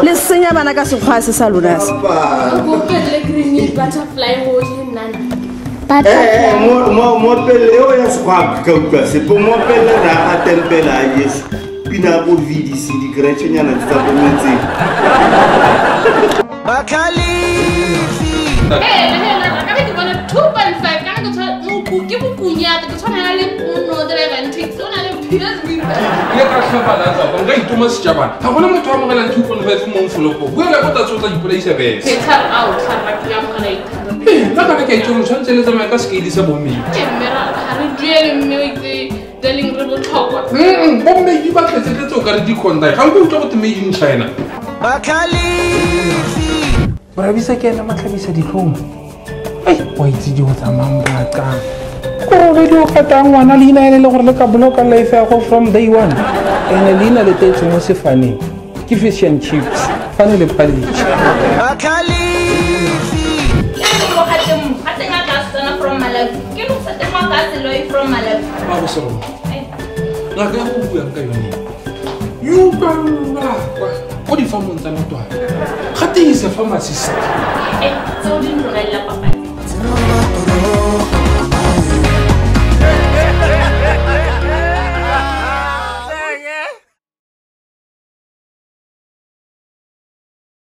Le senya bana ka sekgwa se sa lona se. Mo pele eo ya sekgwa ka utlwa se po mo pele ra ga tempela ya Jesu. Pina bo VDC di krechenyana tsa bo metseng. Bakhalifi. Ka ke bona 2.5 ka ke tshwana ke bokunyata ke tshwana le no driver taxi o na le phela le ka tlhopa la tsa nka itoma setjabana ga gona motho a amogelang 2.5 mo mfoloko buela ko tatso tsa ipolaisa bese ke tla ao tla ke amogela 800 ee nna kana ke a itse gore tshwanetse le tsamaya ka scale sa bomme ke mme ra ga re duele mme o itse darling re botlhokwa bomme di ba tletse tletse o ka re di contact ga nka utlwa go te made in China. Bakhalifi. Borabisa ke ena matlhabisa ditlhong. Ai wa itse di go tsamayang bakang gore di o gatang ngwana leina ele le gore le ka boloka life ya go from day one. Ene leina le tetse mo sefaneng ke fish and chips fane le palage. Bakhalifi. Ba go seroma ngaka ya go buang ka yone yo kwa ko di-farmong tsa Notwane ga te is a pharmacist. Tseo di ntlogelela papadi.